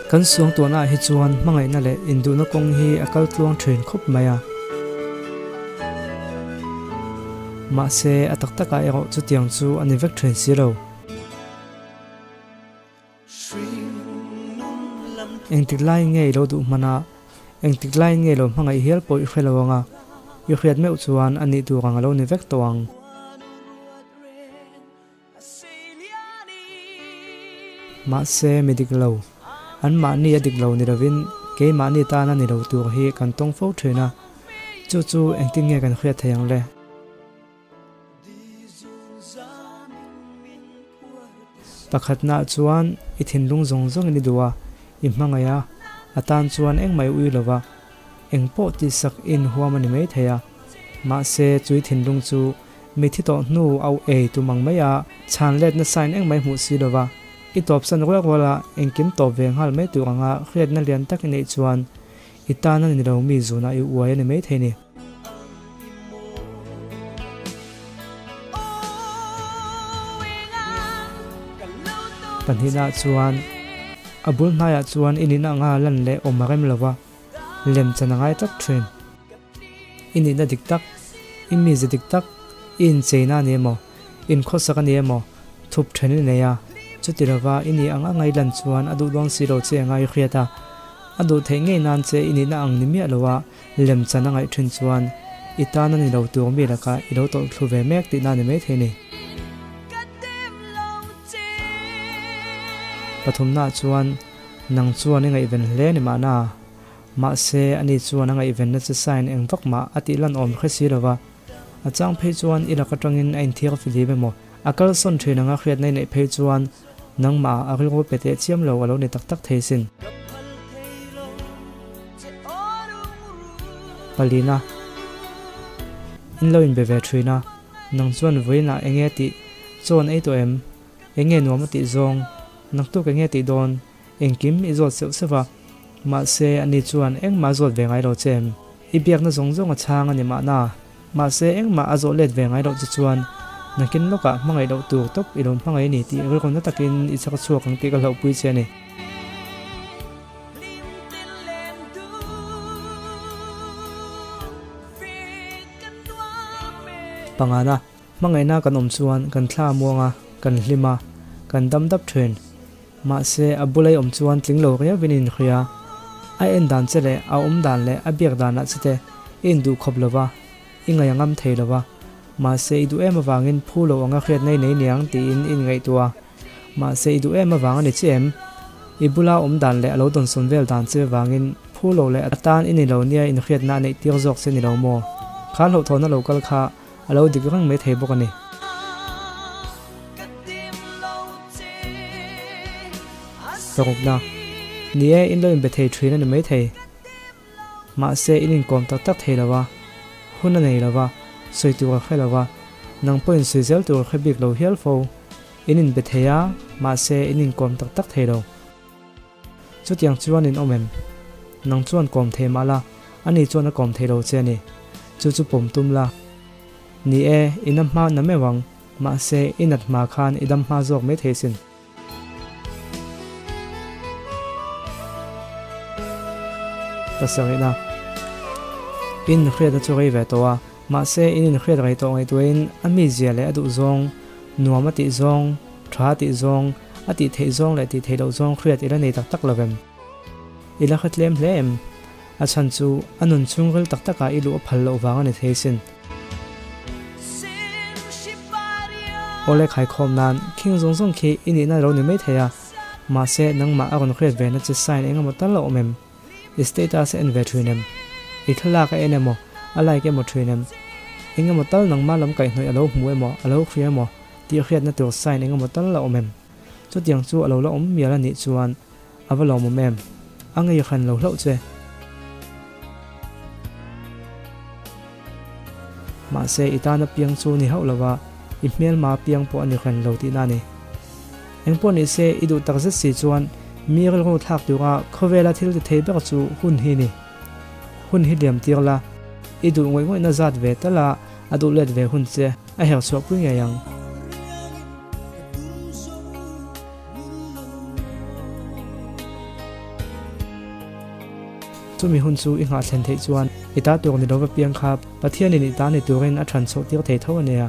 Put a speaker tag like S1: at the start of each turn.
S1: Kan suangtuahnaah hi chuan hmangaihna leh induhna kawng hi a kal tluang thin khawp mai a. Mahse, a tak takah erawh chutiang chu a ni vek thin si lo. Engtik laiin nge i lo duh hman a, engtik laiin nge i lo hmangaih hial pawh i hre lo ang a, i hriat meuh chuan a nih tur ang a lo ni vek tawh ang. Mahse, mi dik lo, anmahni a dik lo ni lovin keimahni tana ni lo tur hi kan tawng fo thin a, chu chu engtin nge kan hriat thei ang le? Pakhatnaah chuan i thinlung zawng zawngin i duh a, i hmangaih a, a tan chuan engmah i ui lo va, engpawh tihsak i inhuam a ni maithei a. Mahse, chui thinlung chu mi thi tawh hnu au ei tum ang mai a, chhan letna sign engmah i hmuh si lo va, i tawpsan rual rual a, engkim tawp ve nghal mai tur anga hriatna lian tak i neih chuan i tan a ni lo mi zunah i uai a ni maithei ni. Pahnihnaah chuan a bul hnaiah chuan i nihna anga lan leh awm a rem lo va, lem chan a ngai tlat thin. I nihna dik tak, i mize dik tak, i incheina a ni emaw, inkhawsak a ni emaw, thup then i nei a, chuti lova i nih ang anga i lan chuan a duh dawn si lo che anga i hriat a, a duh theih ngei nan che i nihna ang ni miah lo a, Lem chan a ngaih thin chuan i tan a ni lo tur mi lakah i lo tawlh thlu ve mek tihna a ni maithei ni. Pathumnaah chuan nang chuan i ngaihven hle ni mahna, mahse ani chuan a ngaihvenna che sign eng vak mah a tih lan awm hre si lova, a chang phei chuan i lak atangin a inthiar fihlim emaw a kalsawn thin anga hriatna i neih phei chuan nangmah a rilru pe teh chiam lo a lo ni tak tak thei sin. Palina, In lo inbe ve thin a, nang chuan vawiinah eng nge tih chawn ei tawh em? Eng nge nuam a tih zawng? Naktuk eng nge tih dawn? Engkim i zawt seuh seuh a, mahse ani chuan engmah a zawt ve ngai lo che em? I biakna zawng zawng a chhang a ni mahna, mahse engmah a zawh let ve ngai loh che chuan nakin lawkah hmangaih loh tur tawp i lo hmangaih a ni tih rilru na takin i chak chhuak ang tih ka hlauhpui che a ni. Pangana, hmangaihna kan awm chuan kan thla a muang a, kan hlim a, kan dam dap thin. Mahse, a bula i awm chuan tling lo riauvin i inhria. A en dan che leh a awm dan leh a biak danah che te i induh khawp lo va, i ngaih a ngam thei lo va. Mahse, i duh em avangin phu lo anga hriatna i nei niang tiin i inngaihtuah a. Mahse i duh em avang a ni che em? I bula awm dan leh a lo dawnsawn vel dan che vangin phu lo leh a tan i ni lo nia inhriatna a neih tir zawk che ni lo maw? Kha hlauhthawhna lo kal kha a lo dik reng mai thei bawk a ni. Parukna, Ni e, in lo inbe thei thin a ni maithei. Mahse, in inkawm tak tak thei lo a, hun a nei lo va, sawi tur a hre lo va, nang pawhin sawi zel tur a hre bik lo hial fo. In inbe thei a, mahse in inkawm tak tak thei lo. Chutiang chuan in awm em? Nang chuan kawm thei mah la, ani chuan a kawm thei lo che a ni. Chu chu pawm tum la. Ni e, i na hma na meuh ang, mahse i nat hma khan i dam hma zawk mai thei sin. Pasarihna, In hriatna chu rei ve tawh a, mahse in inhriat rei tawh ngaihtuahin a mizia leh a duh zawng, nuam a tih zawng, tha a tih zawng, a tih theih zawng leh tih theih loh zawng hriat i la nei tak tak lo em? I la hre tlem hle em? A chhan chu a nun chhungril tak takah i luh a phal loh vang a ni thei sin. Awle khaikhawm nan khing zawng zawng khi i nihna lo ni mai thei a, mahse nangmah a rawn hriat ve na che sign eng emaw tal a awm em? I status a en ve thin em? I thlalak a en emaw, a like emaw thin em? Eng emaw tal nangmah lam kaihhnawih a lo hmu emaw, a lo hria emaw tih hriatna tur sign eng emaw tal a awm em? Chutiang chu a lo la awm mial a nih chuan A va lawmawm em? A ngei hran lo hlauh che. Mahse, i tana piang chu ni hauh lova, i hmelma piang pawh a ni hran lo tihna a ni. Engpawh ni se, i duh takzet si chuan mi rilru thlak tura khawvela thil ti thei ber chu hun hi ni. Hun hi liam tir la, i duh ngawih ngawihna zat ve tal a, a duh let ve hun che a herchhuahpui ngei ang. Chumi hun chu i nghah thlen theih chuan i ta tur ni lova piang kha Pathianin i ta ni turin a ṭhan chhoh tir thei tho a nia.